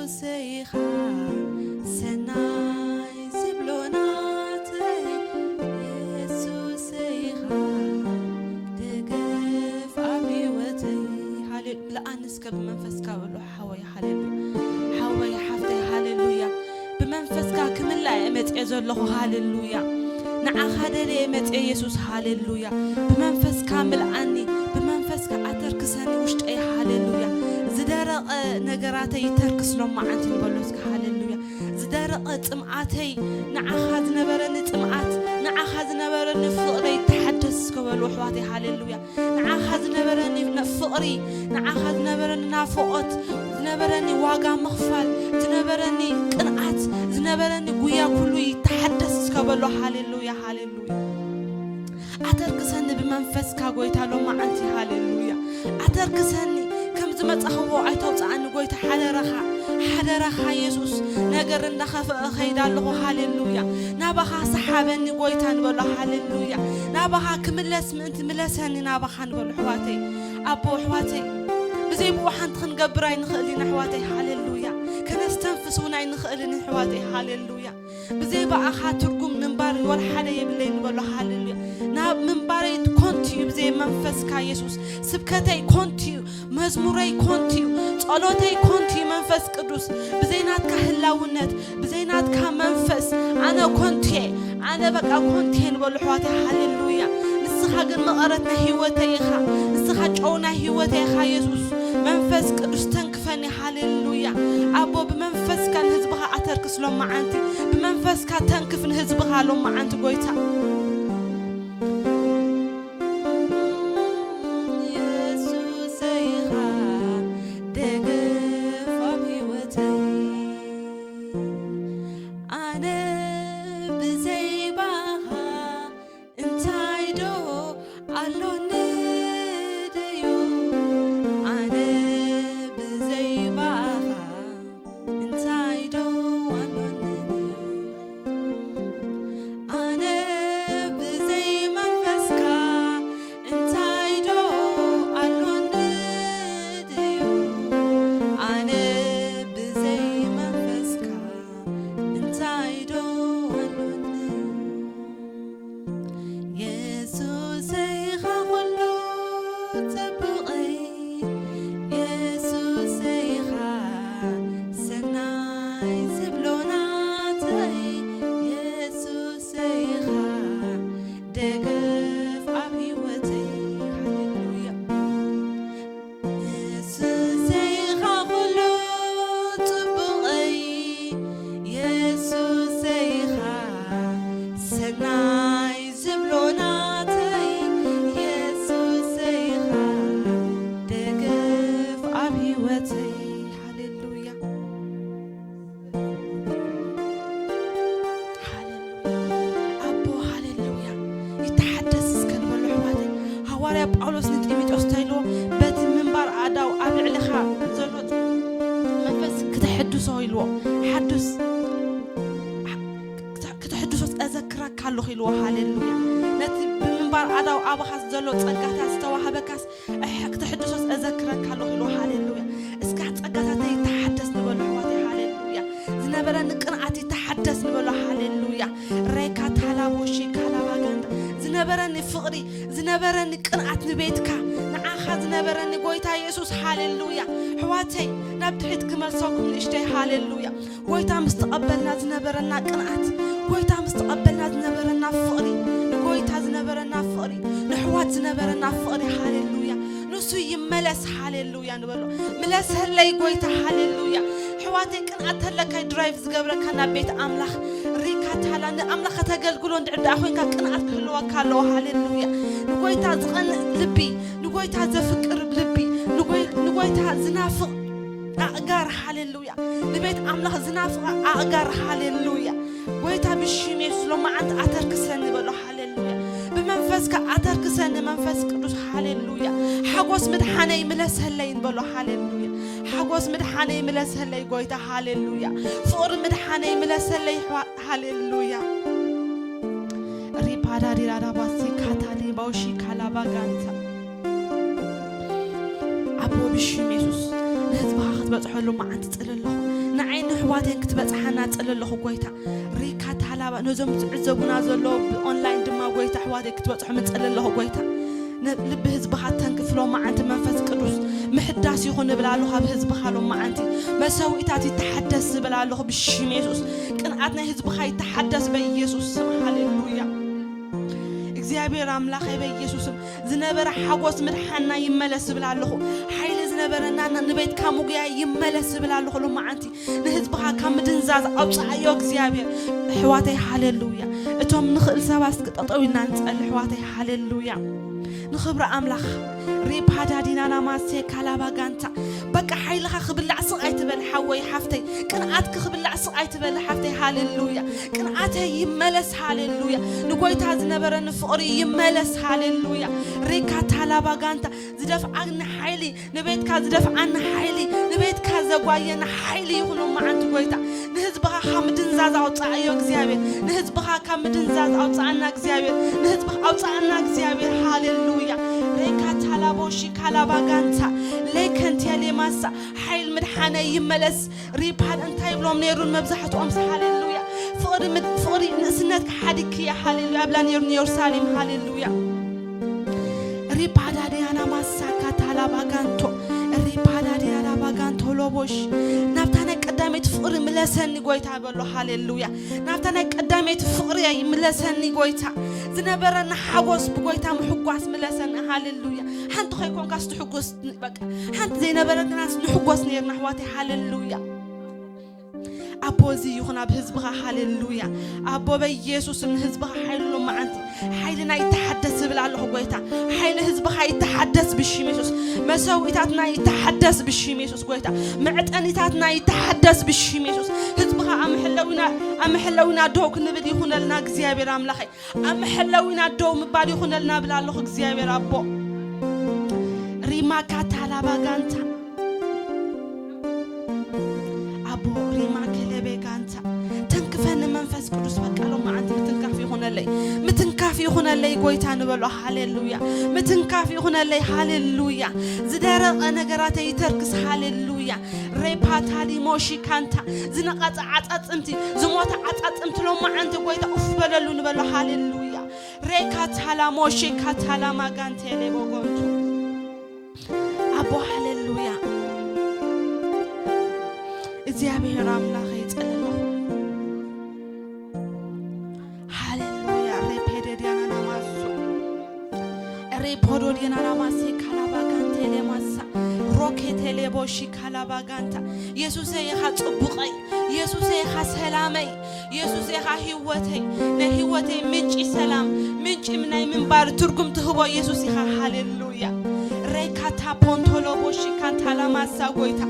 የሱሰይኻ ሰናይ ዝብሎ ናተይ፣ የሱሰይኻ ደገፍ ኣብ ህይወተይ። ሃሌሉ-፣ ምልኣኒ እስከ ብመንፈስካ በሎ ሓወይ፣ ሃሌሉያ። ሓወይ፣ ሓፍተይ፣ ሃሌሉያ። ብመንፈስካ ክምላእ እየ መጽኤ ዘለኹ፣ ሃሌሉያ። ንዓኻ ደልየ መጽኤ የሱስ፣ ሃሌሉያ። ብመንፈስካ ምልኣኒ፣ ብመንፈስካ ኣተርክሰኒ ውሽጠይ፣ ሃሌሉያ። ዝደረቐ ነገራተይ ይተርክስ ሎማዓንቲ ንበሎ እስከ፣ ሃሌሉያ። ዝደረቐ ጽምኣተይ፣ ንዓኻ ዝነበረኒ ጽምኣት፣ ንዓኻ ዝነበረኒ ፍቕረይ ተሓደስ እስከ በሉ ኣሕዋተይ፣ ሃሌሉያ። ንዓኻ ዝነበረኒ ነ-፣ ፍቕሪ፣ ንዓኻ ዝነበረኒ ናፍቖት፣ ዝነበረኒ ዋጋ ምኽፋል፣ ዝነበረኒ ቅንኣት፣ ዝነበረኒ ጉያ ኩሉ ይተሓደስ እስከ በሎ፣ ሃሌሉያ፣ ሃሌሉያ። ኣተርክሰኒ ብመንፈስካ ጎይታ ሎማዓንቲ፣ ሃሌሉያ። ኣተርክሰኒ፣ ከም ዝመጻኽዎ ኣይተውጽኣኒ ጎይታ፣ ሓደራኻ፣ ሓደራኻ የሱስ። ነገር እንዳኸፍአ እኸይድ ኣለኹ፣ ሃሌሉያ። ናባኻ ሰሓበኒ ጎይታ ንበሎ፣ ሃሌሉያ። ናባኻ ክምለስ ምእንቲ ምለሰኒ ናባኻ ንበሎ ኣሕዋተይ። ኣቦ ኣሕዋተይ፣ ብዘይ ብኡ ሓንቲ ክንገብር ኣይንኽእል ኢና ኣሕዋተይ፣ ሃሌሉያ። ከነስተንፍስ እውን ኣይንኽእልን ኣሕዋተይ፣ ሃሌሉያ። ብዘይ ብኣኻ ትርጉም ምንባር ወላ ሓደ የብለይ ንበሎ፣ ሃሌሉያ። ናብ ምንባረይ ኮንቱ እዩ ብዘይ መንፈስካ የሱስ። ስብከተይ ኮንቱ እዩ፣ መዝሙረይ ኮንቱ እዩ፣ ጸሎተይ ኮንቱ እዩ መንፈስ ቅዱስ። ብዘይ ናትካ ህላውነት፣ ብዘይ ናትካ መንፈስ ኣነ ኮንቱ እየ፣ ኣነ በቃ ኮንቱ እየ ንበሎ ኣሕዋተይ፣ ሃሌሉያ። ንስኻ ግን መቐረት ናይ ህይወተይ ኢኻ። ንስኻ ጨው ናይ ህይወተይ ኢኻ የሱስ። መንፈስ ቅዱስ ተንክፈኒ፣ ሃሌሉያ። ኣቦ ብመንፈስካ ንህዝብኻ ኣተርክስ ሎማዓንቲ፣ ብመንፈስካ ተንክፍ ንህዝብኻ ሎማዓንቲ ጎይታ። የሱሰይኻ ደገፍ ኣብ ህይወተይ፣ ኣነ ብዘይ ባኻ እንታይ ዶ ኣሎኒ ድዩ? ኣነ ብዘይ ባኻ እንታይ ዶ ኣሎኒ ድዩ? ኣነ ብዘይ መንፈስካ እንታይ ዶ ኣሎኒ ድዩ? ኣነ ብዘይ መንፈስካ እንታይ ዶ ኣሎኒ? የሱሰይኻ ኩሉ ጽቡቐይ፣ የሱሰይኻ ሰናይ ዝብሎ ናተይ፣ የሱሰይኻ ደገፍ ኣብ ህይወተይ። ሃሌሉያ። የሱሰይኻ ኩሉ ጽቡቐይ፣ የሱሰይኻ ሰናይ ዝብሎ ናተይ፣ የሱሰይኻ ደገፍ ኣብ ህይወተይ። ሃሌሉያ። ሃሌሉያ። ኣቦ፣ ሃሌሉያ። ይተሓደስ እስከ ንበሎ ኣሕዋተይ። ሃዋርያ ጳውሎስ ንጢሞቴዎስ እንታይ ኢልዎ? በቲ ምንባር ኣእዳው ኣብ ልዕሊኻ ዘሎ መንፈስ ክተሐድሶ ኢልዎ። ሓዱስ፣ ክተ-፣ ክተሐድሶ እዘክረካ ኣለኹ ኢልዎ። ሃሌሉያ። ነቲ ብምንባር ኣእዳው ኣባኻ ዘሎ ጸጋታት ዝተዋህበካስ ኣሕ-፣ ክተሐድሶስ እዘክረካ ኣለኹ ኢልዎ። ሃሌሉያ። እስካ ጸጋታተይ ይተሓደስ ንበሎ ኣሕዋተይ። ሃሌሉያ። ዝነበረኒ ቅንኣት ይተሓደስ ንበሎ። ሃሌሉያ። ሬካ ታላቦሺ ካላባጋንዳ። ዝነበረኒ ፍቕሪ፣ ዝነበረኒ ቅንኣት ንቤትካ፣ ንዓኻ ዝነበረኒ ጎይታ የሱስ። ሃሌሉያ። ኣሕዋተይ፣ ናብ ድሕሪት ክመልሰኩም ንእሽተይ። ሃሌሉያ። ጎይታ ምስ ተቐበልና ዝነበረና ቅንኣት፣ ጎይታ ምስ ተቐበልና ዝነበረና ፍቕሪ፣ ንጎይታ ዝነበረና ፍቕሪ፣ ንኣሕዋት ዝነበረና ፍቕሪ፣ ሃሌሉያ። ንሱ ይመለስ፣ ሃሌሉያ ንበሎ። ምለሰለይ ጎይታ፣ ሃሌሉያ። ኣሕዋተይ፣ ቅንኣት ተለካ ድራይቭ ዝገብረካ ናብ ቤት ኣምላኽ። ሪካ ታላ ንኣምላኽ ከተገልግሎ እንድሕር ደኣ ኮይንካ ቅንኣት ክህልወካ ኣለዎ፣ ሃሌሉያ። ንጎይታ ዝቐንእ ልቢ፣ ንጎይታ ዘፍቅር ልቢ፣ ንጎይ-፣ ንጎይታ ዝናፍቕ ኣእጋር፣ ሃሌሉያ። ንቤት ኣምላኽ ዝናፍቓ ኣእጋር፣ ሃሌሉያ። ጎይታ ብሽም የሱስ ሎማዓንቲ ኣተርክሰኒ በሎ፣ ሃሌሉያ። ብመንፈስካ ኣተርክሰኒ መንፈስ ቅዱስ፣ ሃሌሉያ። ሓጎስ ምድሓነይ ምለሰለይ ንበሎ፣ ሃሌሉያ። ሓጎስ ምድሓነይ ምለሰለይ ጎይታ፣ ሃሌሉያ። ፍቕሪ ምድሓነይ ምለሰለይ፣ ሃሌሉያ። ሪፓዳዲራዳባሲ ካታሊ ባውሺ ካላባጋንታ። ኣቦ ብሽም የሱስ ንህዝብኻ ክትበጽሐሉ መዓንቲ ጽል ኣለኹ። ና ኣሕዋተይን ክትበጽሓና ጸለለኹ ጎይታ። ሪካ ታላባ ነዞም ዝዕዘቡና ዘለዉ ብኦንላይን ድማ ጎይታ ኣሕዋተይ ክትበጽሖም ጸለለኹ ጎይታ። ነ-፣ ልቢ ህዝብኻ ተንክፍ ሎመዓንቲ መንፈስ ቅዱስ ምሕዳስ ይኹን እብል ኣለኹ ኣብ ህዝብኻ ሎመዓንቲ። መሰውኢታት ይተሓደስ እብል ኣለኹ ብሽም የሱስ። ቅንኣት ናይ ህዝብኻ ይተሓደስ በኢየሱስ ስም። ሃሌሉያ። እግዚኣብሔር ኣምላኸይ በኢየሱስም ዝነበረ ሓጎስ ምድሓና ይመለስ እብል ኣለኹ። ሓይሊ ዝነበረና ን-፣ ንቤትካ ምጉያ ይመለስ እብል ኣለኹ ሎመዓንቲ። ንህዝብኻ ካብ ምድንዛዝ ኣውፅኣዮ እግዚኣብሔር። ኣሕዋተይ ሃሌሉያ። እቶም ንኽእል ሰባት እስኪ ጠጠው ኢልና ንጸሊ ኣሕዋተይ ሃሌሉያ። ንኽብሪ ኣምላኽ ሪፓዳዲናና ማሴ ካላባ ጋንታ። በቃ ሓይልኻ ክብላዕ ስቕ ኣይትበል ሓወይ ሓፍተይ። ቅንኣትኪ ክብላዕ ስቕ ኣይትበል ሓፍተይ ሃሌሉያ። ቅንኣተይ ይመለስ ሃሌሉያ። ንጎይታ ዝነበረኒ ፍቕሪ ይመለስ ሃሌሉያ። ሪካ ታላባ ጋንታ ዝደፍኣኒ ሓይሊ ንቤትካ ዝደፍኣኒ ሓይሊ፣ ንቤትካ ዘጓየኒ ሓይሊ ይኹን ሎመዓንቲ ጎይታ። ንህዝብኻ ካብ ምድንዛዝ ኣውፅኣዮ እግዚኣብሔር። ንህዝብኻ ካብ ምድንዛዝ ኣውፅኣና እግዚኣብሔር። ንህዝብኻ ኣውፅኣና እግዚኣብሔር። ሃሌሉያ። ሬካ ታላቦሺ ካላባ ጋንታ ሌከንትያ ሌማሳ ሓይል ምድሓነ ይመለስ። ሪፓድ እንታይ ይብሎም ነይሩን መብዛሕትኦም ሃሌሉያ። ፍቕሪ ምድ-፣ ፍቕሪ ንእስነትካ ሓዲግክያ ሃሌሉያ ብላ ነይሩን ኢየሩሳሌም ሃሌሉያ። ሪፓዳዲያና ማሳካ ታላባጋንቶ ሪፓዳዲያና ባጋንቶ ሎቦሽ ናብታ ናይ ቀዳመይቲ ፍቕሪ ምለሰኒ ጎይታ በሎ። ሃሌሉያ። ናብታ ናይ ቀዳመይቲ ፍቕሪ ምለሰኒ ጎይታ። ዝነበረና ሓጎስ ብጎይታ ምሕጓስ ምለሰኒ። ሃሌሉያ። ሓንቲ ከይኮንካስ ትሕጎስ በቃ ሓንቲ ዘይነበረናስ ንሕጎስ ነይርና ኣሕዋተይ። ሃሌሉያ። ኣቦ እዚ ይኹን ኣብ ህዝብኻ። ሃሌሉያ። ኣቦ በኢየሱስ ንህዝብኻ ሓይሉ ሎመዓንቲ ሓይልና ይተሓደስ እብል ኣለኹ ጎይታ። ሓይሊ ህዝብኻ ይተሓደስ ብሽም የሱስ። መሰውኢታትና ይተሓደስ ብሽም የሱስ ጎይታ። መዕጠኒታትና ይተሓደስ ብሽም የሱስ። ህዝብኻ ኣምሐለዊና ኣምሐለዊና ደው ክንብል ይኹነልና እግዚኣብሔር ኣምላኸይ። ኣምሐለዊና ደው ምባል ይኹነልና ብል ኣለኹ እግዚኣብሔር ኣቦ። ሪማካ ታላባ ጋንታ ኣቦ ሪማ ከለቤ ጋንታ ተንክፈኒ መንፈስ ቅዱስ በቃ ሎመዓንቲ ምትንካፍ ይኹነለይ። ምትንካፍ ይኹነለይ ጎይታ ንበሎ። ሃሌሉያ። ምትንካፍ ይኹነለይ። ሃሌሉያ። ዝደረቐ ነገራተይ ይተርክስ። ሃሌሉያ። ሬፓታሊሞ ሺካንታ ዝነቐጸ ዓጻጽምቲ ዝሞተ ዓጻጽምቲ ሎመዓንቲ ጎይታ ኡፍ በለሉ ንበሎ። ሃሌሉያ። ሬካታላሞ ሺካታላማ ጋንቴሌ ቦጎንቱ ኣቦ። ሃሌሉያ። እግዚኣብሔር ኣምላኸ ይጸለኹ። ሃሌሉያ። ሬፔደዲያናናማሱ ሬፖዶዲያናናማሲ ካላባጋንቴሌ ማሳ ሮኬቴሌ ቦሺ ካላባጋንታ። የሱሰ ኢኻ ጽቡቐይ፣ የሱሰ ኢኻ ሰላመይ፣ የሱስ ኢኻ ህይወተይ፣ ናይ ህይወተይ ምንጪ ሰላም፣ ምንጪ ናይ ምንባር ትርጉም ትህቦ የሱስ ኢኻ። ሃሌሉያ። ሬካታ ፖንቶሎቦ ሺካንታ ላማሳ ጎይታ፣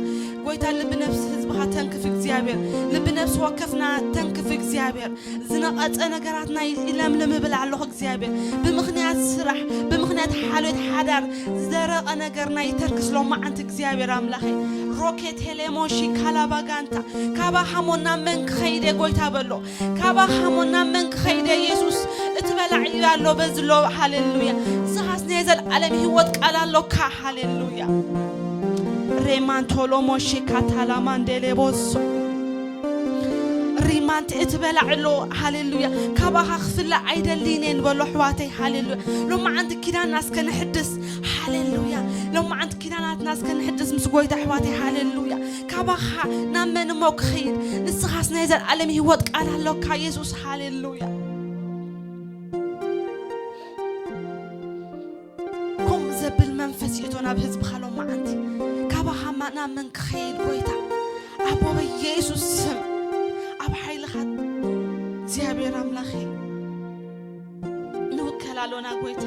ጎይታ ልቢ ነፍሲ ህዝብኻ ተንክፍ እግዚኣብሔር፣ ልቢ ነፍሲ ወከፍና ተንክፍ እግዚኣብሔር። ዝነቐጸ ነገራትና ይለምልም እብል ኣለኹ እግዚኣብሔር። ብምኽንያት ስራሕ፣ ብምኽንያት ሓልዮት ሓዳር ዝደረቐ ነገርና ይተርክስ ሎመዓንቲ እግዚኣብሔር ኣምላኸይ። ሮኬት ሄሌሞሺ ካላባጋንታ ካባኻ ሞ ናብ መን ክኸይድ እየ ጎይታ በሎ። ካባኻ ሞ ናብ መን ክኸይድ እየ የሱስ? እቲ በላዕ እዩ ኣሎ በዚ ኣሎ። ሃሌሉያ። ንስኻስ ናይ ዘልዓለም ህይወት ቃል ኣሎካ። ሃሌሉያ። ሬማንቶሎሞሺ ካታላማንዴሌቦሶ ሪማንቲ እቲ በላዕ ኣሎ። ሃሌሉያ። ካባኻ ክፍለ ኣይደልይን እየ ንበሎ ኣሕዋተይ። ሃሌሉያ። ሎመዓንቲ ኪዳንና እስከ ንሕድስ። ሃሌሉያ። ሎመዓንቲ ኪዳናትና እስከ ንሕድስ ምስ ጎይታ ኣሕዋተይ። ሃሌሉያ። ካባኻ ናብ መን እሞ ክኸይድ? ንስኻስ ናይ ዘልዓለም ህይወት ቃል ኣሎካ የሱስ። ሃሌሉያ። ከምኡ ዘብል መንፈስ ይእቶ ናብ ህዝብኻ ሎመዓንቲ። ካባኻ ማ-፣ ናብ መን ክኸይድ ጎይታ? ኣቦ በየሱስ ስም ኣብ ሓይልኻ እግዚኣብሔር ኣምላኸይ ንውከል ኣሎና ጎይታ።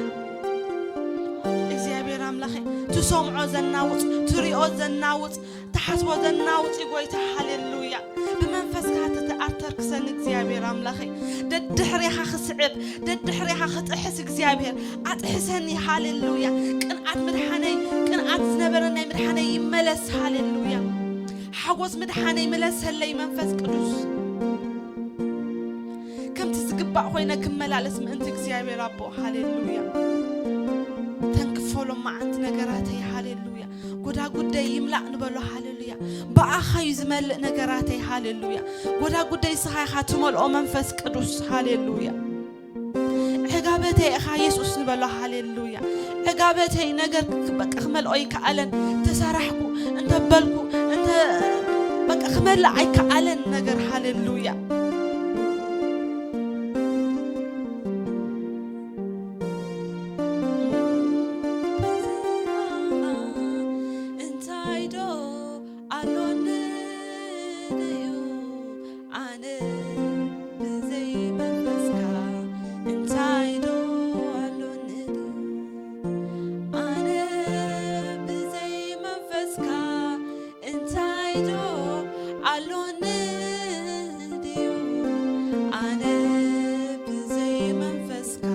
እግዚኣብሔር ኣምላኸይ ትሰምዖ ዘናውጽ፣ ትሪኦ ዘናውጽ፣ ትሓስቦ ዘናውጽ ጎይታ። ሃሌሉያ። ብመንፈስካ ተተኣርተር ክሰኒ እግዚኣብሔር ኣምላኸይ። ደድሕሬኻ ክስዕብ፣ ደድሕሬኻ ክጥሕስ እግዚኣብሔር ኣጥሕሰኒ። ሃሌሉያ። ቅንኣት ምድሓነይ፣ ቅንኣት ዝነበረ ናይ ምድሓነይ ይመለስ። ሃሌሉያ። ሓጎስ ምድሓነይ ምለሰለይ መንፈስ ቅዱስ። ከምቲ ዝግባእ ኮይነ ክመላለስ ምእንቲ እግዚኣብሔር ኣቦ። ሃሌሉያ። ተንክፎ ሎመዓንቲ ነገራተይ። ሃሌሉያ። ጎዳጉደይ ይምላእ ንበሎ። ሃሌሉያ። ብኣኻ እዩ ዝመልእ ነገራተይ። ሃሌሉያ። ጎዳጉደይ ንስኻ ኢኻ ትመልኦ፣ መንፈስ ቅዱስ። ሃሌሉያ። ዕጋበተይ ኢኻ የሱስ ንበሎ። ሃሌሉያ። ዕጋበተይ ነገር ክ-፣ በቃ ክመልኦ ኣይከኣለን። እንተሰራሕኩ፣ እንተበልኩ፣ እንተ-፣ በቃ ክመልእ ኣይከኣለን ነገር። ሃሌሉያ። እንታይ ዶ ኣሎኒ ድዩ ኣነ ብዘይ መንፈስካ? እንታይ ዶ ኣሎኒ ድዩ ኣነ ብዘይ መንፈስካ? እንታይ ዶ ኣሎኒ ድዩ ኣነ ብዘይ መንፈስካ?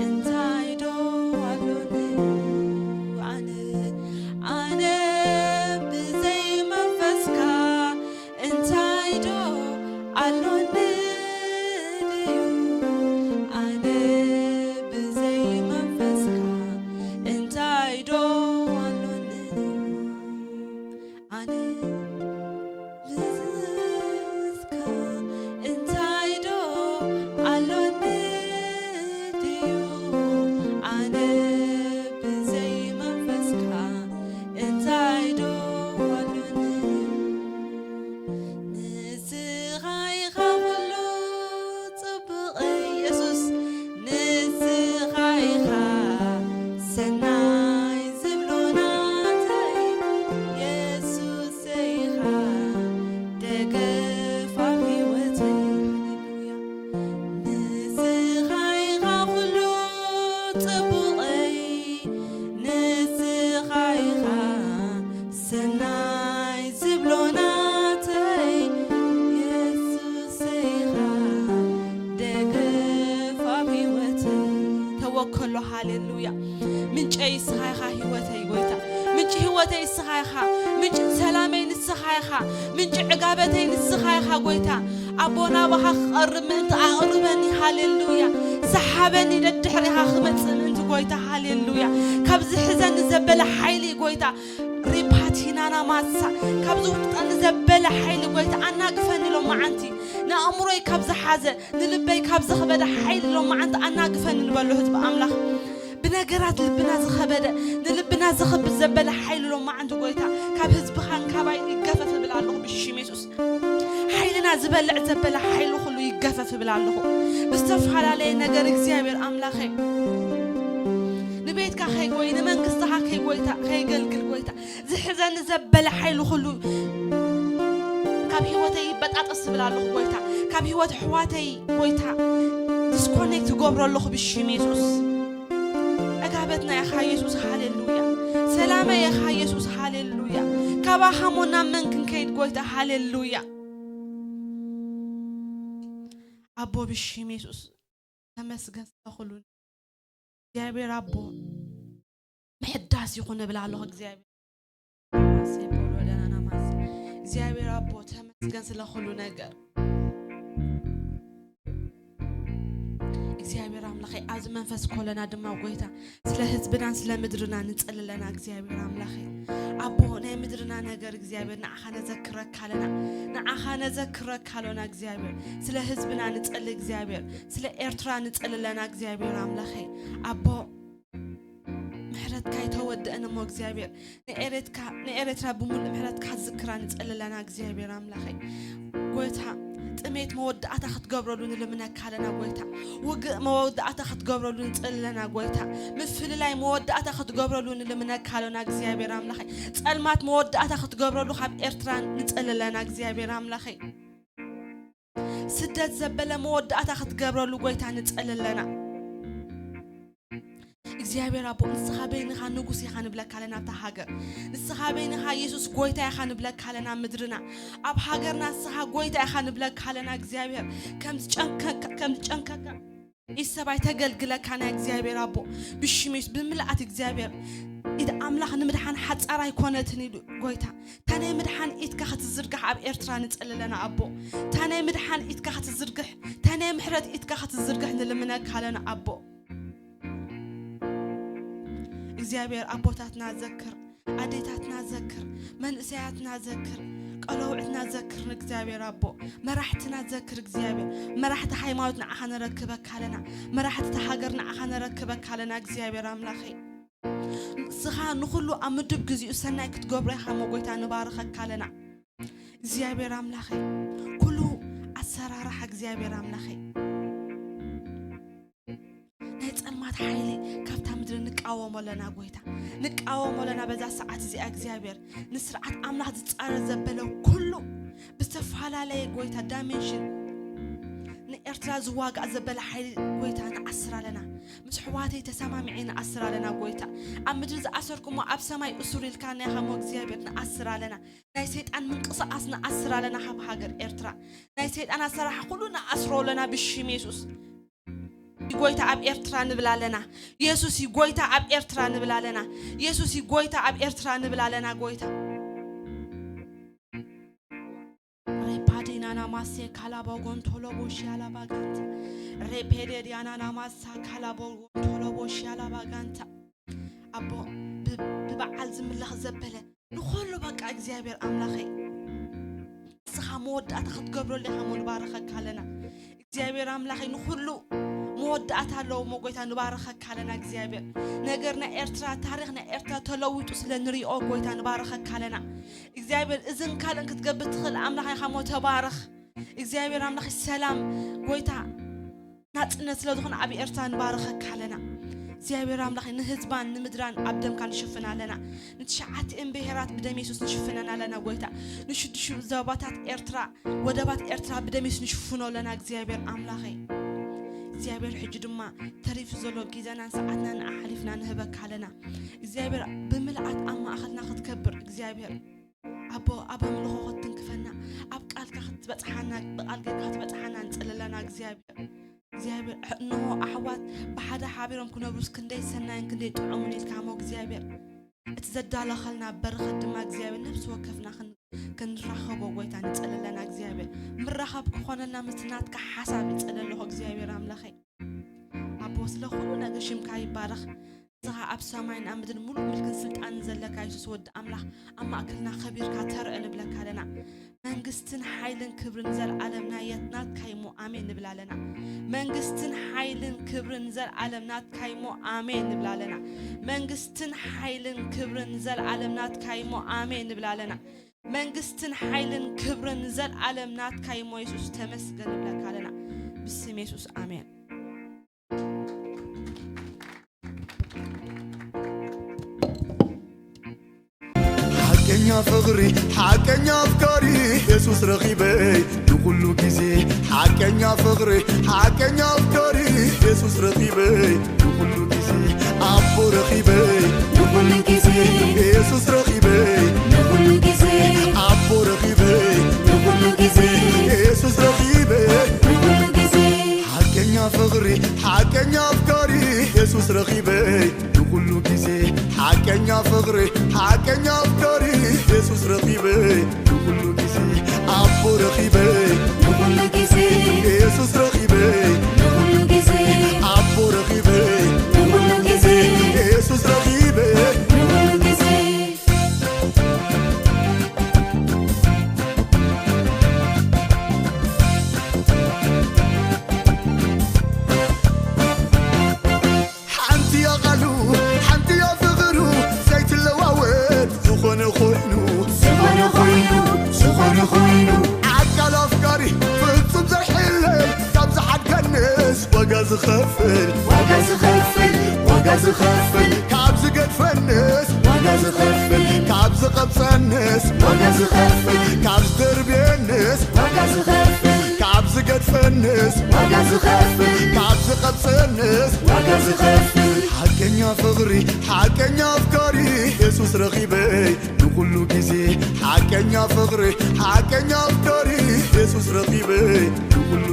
እንታይ ዶ ኣሎኒ ኣነ፣ ኣነ ብዘይ መንፈስካ? እንታይ ዶ ኣሎኒ ድዩ ኣነ ብዘይ መንፈስካ? እንታይ ዶ ኣሎኒ ድዩ ኣነ ብዘይካ? እንታይ ዶ ኣሎኒ ድዩ ኣነ ብዘይ መንፈስካ? እንታይ ዶ ኣሎኒ? ንስኻ ኢኻ ኩሉ ጽቡቕ የሱስ፣ ንስኻ ኢኻ ሰናይ ዝብሎ ናተይ፣ የሱሰይ ኢኻ ደገፍ ኣብ ህይወተይ። ሃሌሉያ። ንስኻ ኢኻ ኩሉ ጽቡቐይ፣ ንስኻ ኢኻ ሰናይ ዝብሎ ናተይ፣ የሱሰይ ኢኻ ደገፍ ኣብ ህይወተይ። ተወከሎ። ሃሌሉያ። ምንጨይ ንስኻ ኢኻ ህይወተይ ጎይታ፣ ምንጪ ህይወተይ ንስኻ ኢኻ፣ ምንጪ ሰላመይ ንስኻ ኢኻ፣ ምንጪ ዕጋበተይ ንስኻ ኢኻ ጎይታ። ኣቦ ናባኻ ክቐርብ ምእንቲ ኣቕርበኒ። ሃሌሉያ። ሰሓበኒ ደድሕሪኻ ክመጽእ ምእንቲ ጎይታ። ሃሌሉያ። ካብ ዝሕዘኒ ዘበለ ሓይሊ ጎይታ፣ ሪፓቲናና ማሳ፣ ካብ ዝውጥጠኒ ዘበለ ሓይሊ ጎይታ ኣናግፈኒ ሎማዓንቲ። ንኣእምሮይ ካብ ዝሓዘ፣ ንልበይ ካብ ዘኽበደ ሓይሊ ሎማዓንቲ ኣናግፈኒ ንበሎ ህዝቢ ኣምላኽ። ብነገራት ልብና ዝኸበደ፣ ንልብና ዝኽብድ ዘበለ ሓይሊ ሎማዓንቲ ጎይታ ካብ ህዝብኻን ካባይ ይገፈፍ እብል ኣለኹ ብሽም የሱስ። ሓይልና ዝበልዕ ዘበለ ሓይሊ ኩሉ ይገፈፍ እብል ኣለኹ። ብዝተፈላለየ ነገር እግዚኣብሔር ኣምላኸይ ንቤትካ ከይጎይ፣ ንመንግስትኻ ከይጎይታ፣ ከይገልግል ጎይታ ዝሕዘኒ ዘበለ ሓይሊ ኩሉ ካብ ህይወተይ ይበጣጠስ እብል ኣለኹ ጎይታ። ካብ ህይወት ኣሕዋተይ ጎይታ ዲስኮኔክት እገብሮ ኣለኹ ብሽም የሱስ። ዕጋበትና ኢኻ የሱስ፣ ሃሌሉያ። ሰላመይ ኢኻ የሱስ፣ ሃሌሉያ። ካባኻ እሞ ናብ መን ክንከይድ ጎይታ፣ ሃሌሉያ። ኣቦ ብሽም የሱስ ተመስገን ስለ ኩሉ። እግዚኣብሔር ኣቦ ምሕዳስ ይኹን እብል ኣለኹ። እግዚኣብሔር ማሴ ቦሎ ደናና ማሴ። እግዚኣብሔር ኣቦ ተመስገን ስለ ኩሉ ነገር። እግዚኣብሔር ኣምላኸይ ኣብዚ መንፈስ ኮለና ድማ ጎይታ ስለ ህዝብናን ስለ ምድርና ንጸሊ ኣለና። እግዚኣብሔር ኣምላኸይ ኣቦ ናይ ምድርና ነገር እግዚኣብሔር ንዓኻ ነዘክረካ ኣለና፣ ንዓኻ ነዘክረካ ኣለና። እግዚኣብሔር ስለ ህዝብና ንጸሊ፣ እግዚኣብሔር ስለ ኤርትራ ንጸሊ ኣለና። እግዚኣብሔር ኣምላኸይ ኣቦ ምሕረትካ ኣይተወድአን እሞ እግዚኣብሔር ንኤሬትካ-፣ ንኤርትራ ብምሉእ ምሕረትካ ክትዝክራ ንጸሊ ኣለና። እግዚኣብሔር ኣምላኸይ ጎይታ ጥሜት መወዳእታ ክትገብረሉ ንልምነካ ኣለና። ጎይታ ውግእ መወዳእታ ክትገብረሉ ንጸሊ ኣለና። ጎይታ ምፍልላይ መወዳእታ ክትገብረሉ ንልምነካ ኣለና። እግዚኣብሔር ኣምላኸይ ጸልማት መወዳእታ ክትገብረሉ ካብ ኤርትራ ንጸሊ ኣለና። እግዚኣብሔር ኣምላኸይ ስደት ዘበለ መወዳእታ ክትገብረሉ ጎይታ ንጸሊ ኣለና። እግዚኣብሔር ኣቦ ንስኻ በይንኻ ንጉስ ኢኻ ንብለካ ኣለና ኣብታ ሃገር። ንስኻ በይንኻ የሱስ ጎይታ ኢኻ ንብለካ ኣለና ምድርና። ኣብ ሃገርና ንስኻ ጎይታ ኢኻ ንብለካ ኣለና እግዚኣብሔር። ከም ዝጨንከካ፣ ከም ዝጨንከካ ኢድ ሰብ ኣይተገልግለካን እያ እግዚኣብሔር ኣቦ። ብሽም የሱስ ብምልኣት እግዚኣብሔር ኢድ ኣምላኽ ንምድሓን ሓጻር ኣይኮነትን ኢሉ ጎይታ። እታ ናይ ምድሓን ኢድካ ክትዝርጋሕ ኣብ ኤርትራ ንጸሊ ኣለና ኣቦ። እታ ናይ ምድሓን ኢድካ ክትዝርግሕ፣ እታ ናይ ምሕረት ኢድካ ክትዝርግሕ ንልምነካ ኣለና ኣቦ። እግዚኣብሔር ኣቦታትና ዘክር፣ ኣዴታትና ዘክር፣ መንእሰያትና ዘክር፣ ቀለውዕትና ዘክር ንእግዚኣብሔር ኣቦ፣ መራሕትና ዘክር እግዚኣብሔር። መራሕቲ ሃይማኖት ንዓኻ ነረክበካ ኣለና። መራሕቲ እታ ሃገር ንዓኻ ነረክበካ ኣለና እግዚኣብሔር ኣምላኸይ። ንስኻ ንኹሉ ኣብ ምድብ ግዚኡ ሰናይ ክትገብሮ ኢኻ እሞ ጎይታ ንባርኸካ ኣለና እግዚኣብሔር ኣምላኸይ። ኩሉ ኣሰራርሓ እግዚኣብሔር ኣምላኸይ ናይ ጸልማት ሓይሊ ካብታ ምድሪ ንቃወሞ ኣለና ጎይታ፣ ንቃወሞ ኣለና። በዛ ሰዓት እዚኣ እግዚኣብሔር ንስርዓት ኣምላኽ ዝጻረር ዘበለ ኩሉ ብዝተፈላለየ ጎይታ ዳይሜንሽን ንኤርትራ ዝዋጋእ ዘበለ ሓይሊ ጎይታ ንኣስር ኣለና። ምስ ኣሕዋተይ ተሰማሚዐ ንኣስር ኣለና ጎይታ። ኣብ ምድሪ ዝኣሰርኩሞ ኣብ ሰማይ እሱር ኢልካና ኢኻ እሞ እግዚኣብሔር ንኣስር ኣለና። ናይ ሰይጣን ምንቅስቓስ ንኣስር ኣለና ካብ ሃገር ኤርትራ። ናይ ሰይጣን ኣሰራርሓ ኩሉ ንኣስሮ ኣለና ብሽም የሱስ። ጎይታ ኣብ ኤርትራ ንብል ኣለና። የሱስ እዩ ጎይታ ኣብ ኤርትራ ንብል ኣለና። የሱስ እዩ ጎይታ ኣብ ኤርትራ ንብል ኣለና ጎይታ። ሬፓዲናና ማሴ ካላቦ ጎንቶሎቦ ሺያላባ ጋንታ። ሬፔዴዲያናና ማሳ ካላቦ ጎንቶሎቦ ሺያላባ ጋንታ። ኣቦ ብ- ብበዓል ዝምለኽ ዘበለ ንኹሉ በቃ እግዚኣብሔር ኣምላኸይ ንስኻ መወዳእታ ክትገብረሉ ኢኻ እሞ ንባረኸካ ኣለና እግዚኣብሔር ኣምላኸይ። ንኹሉ መወዳእታ ኣለዎ እሞ ጎይታ ንባረኸካ ኣለና እግዚኣብሔር። ነገር ናይ ኤርትራ፣ ታሪኽ ናይ ኤርትራ ተለዊጡ ስለ ንሪኦ ጎይታ ንባረኸካ ኣለና እግዚኣብሔር። እዝን ካልእን ክትገብር ትኽእል ኣምላኽ ኢኻ እሞ ተባረኽ እግዚኣብሔር ኣምላኸይ። ሰላም ጎይታ ናጽነት ስለ ዝኾነ ኣብ ኤርትራ ንባረኸካ ኣለና እግዚኣብሔር ኣምላኸይ። ንህዝባን ንምድራን ኣብ ደምካ ንሽፍን ኣለና። ንትሽዓቲኤን ብሄራት ብደም የሱስ ንሽፍነን ኣለና ጎይታ። ንሽዱሽቱ ዞባታት ኤርትራ፣ ወደባት ኤርትራ ብደም የሱስ ንሽፍኖ ኣለና እግዚኣብሔር ኣምላኸይ። እግዚኣብሔር ሕጂ ድማ ተሪፉ ዘሎ ግዜናን ሰዓትና ንኣሓሊፍና ንህበካ ኣለና እግዚኣብሔር። ብምልኣት ኣብ ማእኸልና ክትከብር እግዚኣብሔር ኣቦ፣ ኣብ ኣምልኾ ክትትንክፈና፣ ኣብ ቃልካ ክትበጽሓና፣ ብቃል ጌርካ ክትበጽሓና ንጽሊ ኣለና እግዚኣብሔር። እግዚኣብሔር፣ እንሆ ኣሕዋት ብሓደ ሓቢሮም ክነብሩስ ክንደይ ሰናይን ክንደይ ጥዑምን ኢልካ እሞ እግዚኣብሔር። እቲ ዘዳለኸልና በረኸት ድማ እግዚኣብሔር ነፍሲ ወከፍና ክን- ክንራኸቦ ጎይታ ንጽሊ ኣለና እግዚኣብሔር። ምራኸብ ክኾነልና ምስቲ ናትካ ሓሳብ ይጽሊ ኣለኹ እግዚኣብሔር ኣምላኸይ። ኣቦ ስለ ኩሉ ነገር ሽምካ ይባረኽ። ንስኻ ኣብ ሰማይን ኣብ ምድርን ሙሉእ ምልክን ስልጣንን ዘለካ የሱስ ወዲ ኣምላኽ ኣብ ማእከልና ከቢርካ ተርእ ንብለካ ኣለና። መንግስትን ሓይልን ክብርን ንዘለኣለም ናየት ናትካ እሞ ኣሜን ንብል ኣለና። መንግስትን ሓይልን ክብርን ንዘለኣለም ናትካ እሞ ኣሜን ንብል ኣለና። መንግስትን ሓይልን ክብርን ንዘለኣለም ናትካ እሞ ኣሜን ንብል ኣለና። መንግስትን ሓይልን ክብርን ንዘለኣለም ናትካ እሞ የሱስ ተመስገን ንብለካ ኣለና። ብስም የሱስ ኣሜን። ሓቀኛ ፍቕሪ ሓቀኛ ኣፍቃሪ የሱስ ረኺበይ ንኹሉ ግዜ። ሓቀኛ ፍቕሪ ሓቀኛ ኣፍቃሪ የሱስ ረኺበይ ንኹሉ ግዜ። ኣቦ ረኺበይ ንኹሉ ግዜ። የሱስ ረኺበይ ንኹሉ ግዜ። ኣቦ ረኺበይ ንኹሉ ግዜ። የሱስ ረኺበይ ንኹሉ ግዜ። ሓቀኛ ፍቕሪ ሓቀኛ ኣፍቃሪ የሱስ ረኺበይ ንኹሉ ግዜ። ሓቀኛ ፍቕሪ ሓቀኛ ኣፍቃሪ የሱስ ረኺበይ ንኹሉ ግዜ። ኣቦ ረኺበይ ንኹሉ ግዜ። የሱስ ረኺበይ ንኹሉ ግዜ። ኣቦ ረኺበይ ንኹሉ ግዜ። የሱስ ረኺበይ ንኹሉ ግዜ። ሓንቲ እያ ቃሉ፣ ሓንቲ እያ ፍቕሩ፣ ዘይትለዋወጥ ዝኾነ ኮይኑ። ዝኾነ ኮይኑ፣ ዝኾነ ኮይኑ። ዓቃል ኣፍቃሪ ፍጹም ዘይሕለል፣ ካብ ዝሓድገንስ ዋጋ ዝኸፍል። ዋጋ ዝኸፍል፣ ዋጋ ዝኸፍል። ካብ ዝገድፈንስ ዋጋ ዝኸፍል። ካብ ዝቐብጸንስ ዋጋ ዝኸፍል። ካብ ዝደርብየንስ ዋጋ ዝኸፍል። ካብ ዝገድፈንስ ዋጋ ዝኸፍል። ካብ ዝቐብጸንስ ዋጋ ዝኸፍል። ሓቀኛ ፍቕሪ ሓቀኛ ኣፍቃሪ የሱስ ረኺበይ ንኹሉ ግዜ። ሓቀኛ ፍቕሪ ሓቀኛ ኣፍቃሪ የሱስ ረኺበይ ንኹሉ